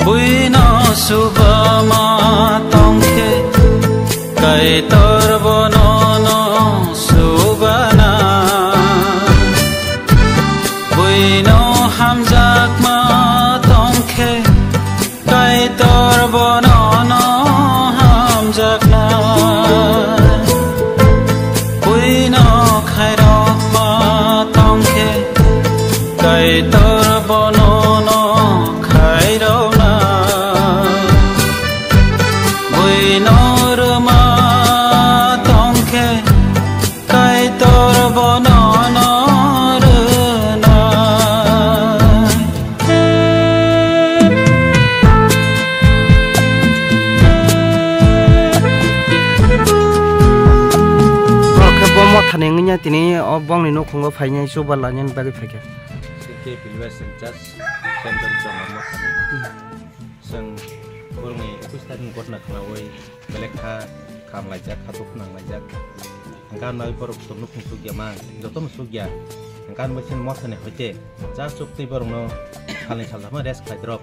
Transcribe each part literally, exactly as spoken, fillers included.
Buino subama tongkhe, Kaitor bono no subana. Buino hamjakma tongkhe, Kaitor bono no hamjakna. Buino khairokma tongkhe, Kaitor bono no khairokna. Buino rwma tongkhe, Kaitor bono no rwna. Borok khe bo mothani wngya tini o bongni nukhungo phainai chuba lainani bagwi phaikha. Singke Pilibas Sengchas, Sendel Chongma mothani. Chwng borokni ekus tarikni gotna khwnaui belai kha khamlaijak, kha dukhu nanglaijak. Hwnkhe ano borok tok nukhung sukya ma, jotono sukya. Hwnkhe ano chini mothani hoite cha chuktwi borokno salni salsa phano rest khlai drop.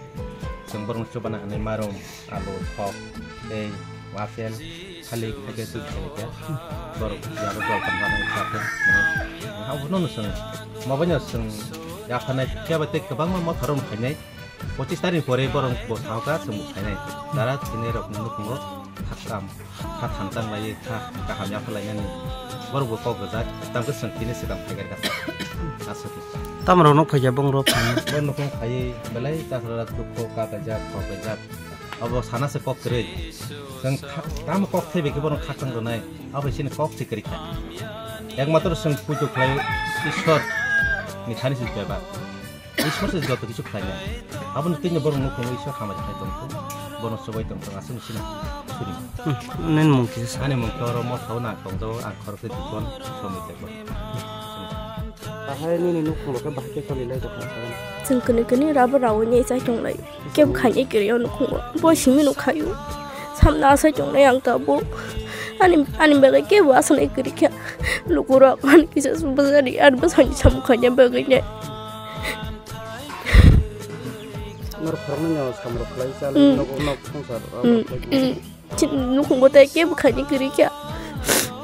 Chwng borokno chubana hwnwi marum, alu, thok, tei apple, thalik, haikhe twi khaikhe borok jalo jol tongmani kha khe, mane, abono chwng, mobaino chwng yapharnai phiya bai tei kwbangma motharok phainai. Pochis tarikni pore borok bo sahoka chwng bo phainai. Dara thwinairokni nukhungo kha kam, kha thanchang laiwi kha kaham yapha lainani borok bo kok rijak, tamo khe chwng tini swkang phaigar kha. Aswk. Tamrok nuk phaikha bong rok phainai. Bo nukhung phaiwi belai chasra dukho kakaijak, khokaijak. Abo sana se kok kwrwi. Chwng kha, tamo kok thaibai khe bono khakchang rwnai. Abo chini kok se kwrwi kha. Ekmatro chwng pujo khlai Ishwar ni thani se bebak. Ishwar se joto kichu khlainai. Aboni twino borok nukhungo Ishwar hamari khlai tongkhu. Bono chubai tongthok aswk sini suri. Hmm, nini mung kisa sa. Ani mung khe oro mothao nang tongjago, ang khoroksa dukon somoi tebo. Bahai nini nukhungo khe bahai khe choli lai tongkha. Chwng kwnwi kwnwi rabo raui ni chai tonglai. Kebo khainai kwrwi o nukhungo. Bo simi nuk khaio. Samna asai tongnai ang tabuk. Ani, ani bagwi kebo asonai kwrwi kha. Lukurok ani kisa bwsani, ani bwsani samung khaina bagwi ne. Norok khoroknwi no samrok khlai cha, mm, nogo nok songsar, mm, rok khlai. Mm. Chini nukhungo tei kebo khaini kwrwi kha.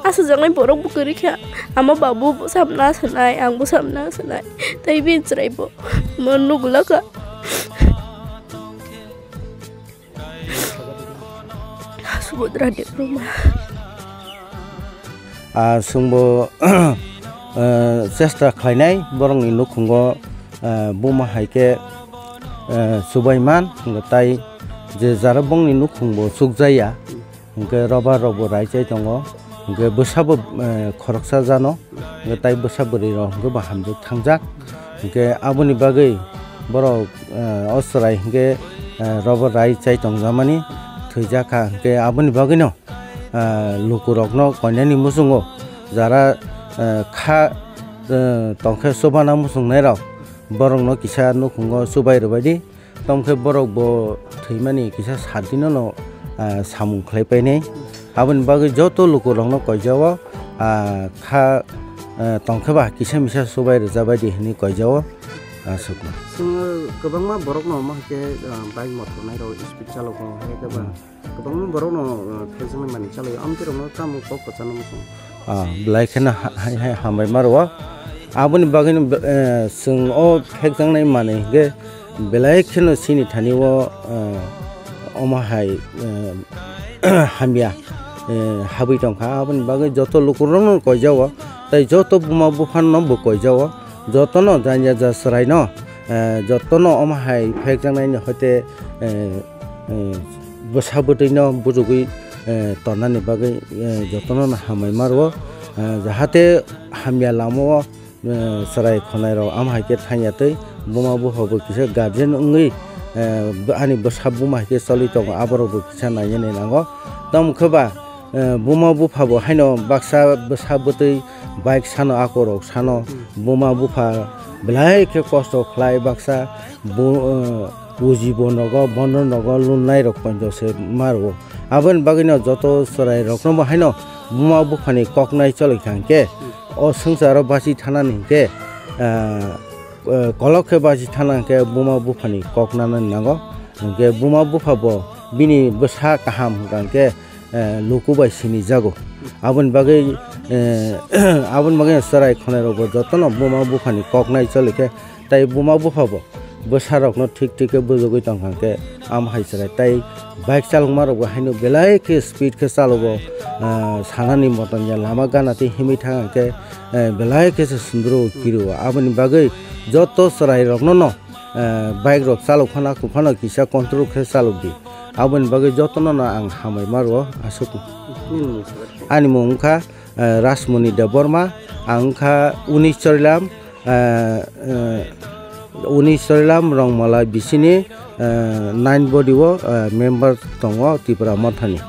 Aswk jangnai borok bo kwrwi kha. Ama babu bo samna aswnai, ang bo samna aswnai. Tei bini chwrai bo mo nugula kha. Subodra Debbarma. Ah, chwngbo, eh, chesta khlainai borokni nukhungo, eh, buma hai khe, eh, chubaiman, hwnkhe tai je jara bongni nukhungbo chukjaya, hwnkhe roba rokbo rai chai tongo, hwnkhe bwsabo, eh, khoroksa jano, hwnkhe tai bwsa bwrwi rok hwnkhe bo hamjwk thangjak, hwnkhe aboni bagwi borok, eh, o chwrai hwnkhe, eh, roba rai chai tongjamani thwijak kha, hwnkhe aboni bagwino ah, lukurokno koinani muchungo jara, ah, kha, ah, tongkhe chubana muchungnairok borokno kisa nukhungo chubai rwbaidi, tongkhe borokbo thwimani kisa sat dinono, ah, samung khlaipainai. Aboni bagwi joto lukurokno koijao, ah, kha, ah, tongkhe ba kisa misa chubai rwjabaidi hwnwi koijao, ah, aswkno. Chwng kwbangma borokno omo hai khe, ah, bike motor nairok speed chalogo hai khe ba. Hmm. Kwbangma borokno, uh, phekjaknai manwi chalaio. Amtwirokno tamo kok kwchangno muchung? Ah, belai kheno ha-, hai, hai hambai ma rwo. Aboni bagwino, eh, chwng o phekjaknai manwi hwnkhe belai kheno chini thani o, eh, omo hai, eh, hamya, eh, habwi tongkha. Aboni bagwi joto lukurokno koijao, tei joto buma buphano bo koijao. Jotono janya ja chwraino, eh, jotono omo hai phekjaknaini hoite, eh, eh, bwsa bwtwino bujugwi, eh, tonnani bagwi, eh, jotono no hambai ma rwo, eh, jahate hamya lamao, eh, chwrai khwnairok omo hai khe thangya tei buma bupha bo kisa guardian wngwi, eh, ani bwsa buma hai khe choli tongo, aborok bo kisa nainani nango. Tamo khe ba, eh, buma bupha bo haino baksa bwsa bwtwi bike sano, akorok sano, hmm, buma bupha belai khe kosto khlai baksa bu-, eh, uji bo nogo, bondo nogo, lunnai rok ponjo se ma rwo. Aboni bagwino joto chwrai rokno bo haino buma buphani kok nai choli kha hwnkhe, hmm, o swngcharo bachi thanani hwnkhe, eh, eh, kolok khe bachi thana hwnkhe buma buphani kok nanani nango. Hwnkhe buma bupha bo bini bwsa kaham hwnkha hwnkhe, eh, luku bai sinijago. Aboni bagwi, eh, aboni bagwi chwrai khonai rok bo jotono buma buphani kok nai choli khe, tai buma bupha bo bwsa rokno thik thik khe bujogwi tong kha hwnkhe, am hai chwrai tai bike chalokma rok bo haino belai khe speed khe chalogo, ah, sanani moton ya lama gana tei himwi thang hwnkhe, eh, belai khe se sundro kirio. Aboni bagwi joto chwrai rokno no, eh, bike rok chalok phano, kuphano kisa control khe chalok di. Aboni bagwi jotono no ang hambai ma rwo aswk. Nini mung sabai? Ani mung wngkha, eh, Rajmoni Debbarma, ang wngkha Unis Chorilam, eh, eh, Unis Chorilam Rongmala bisini, eh, nine body o, eh, member tongo Tripura Mothani.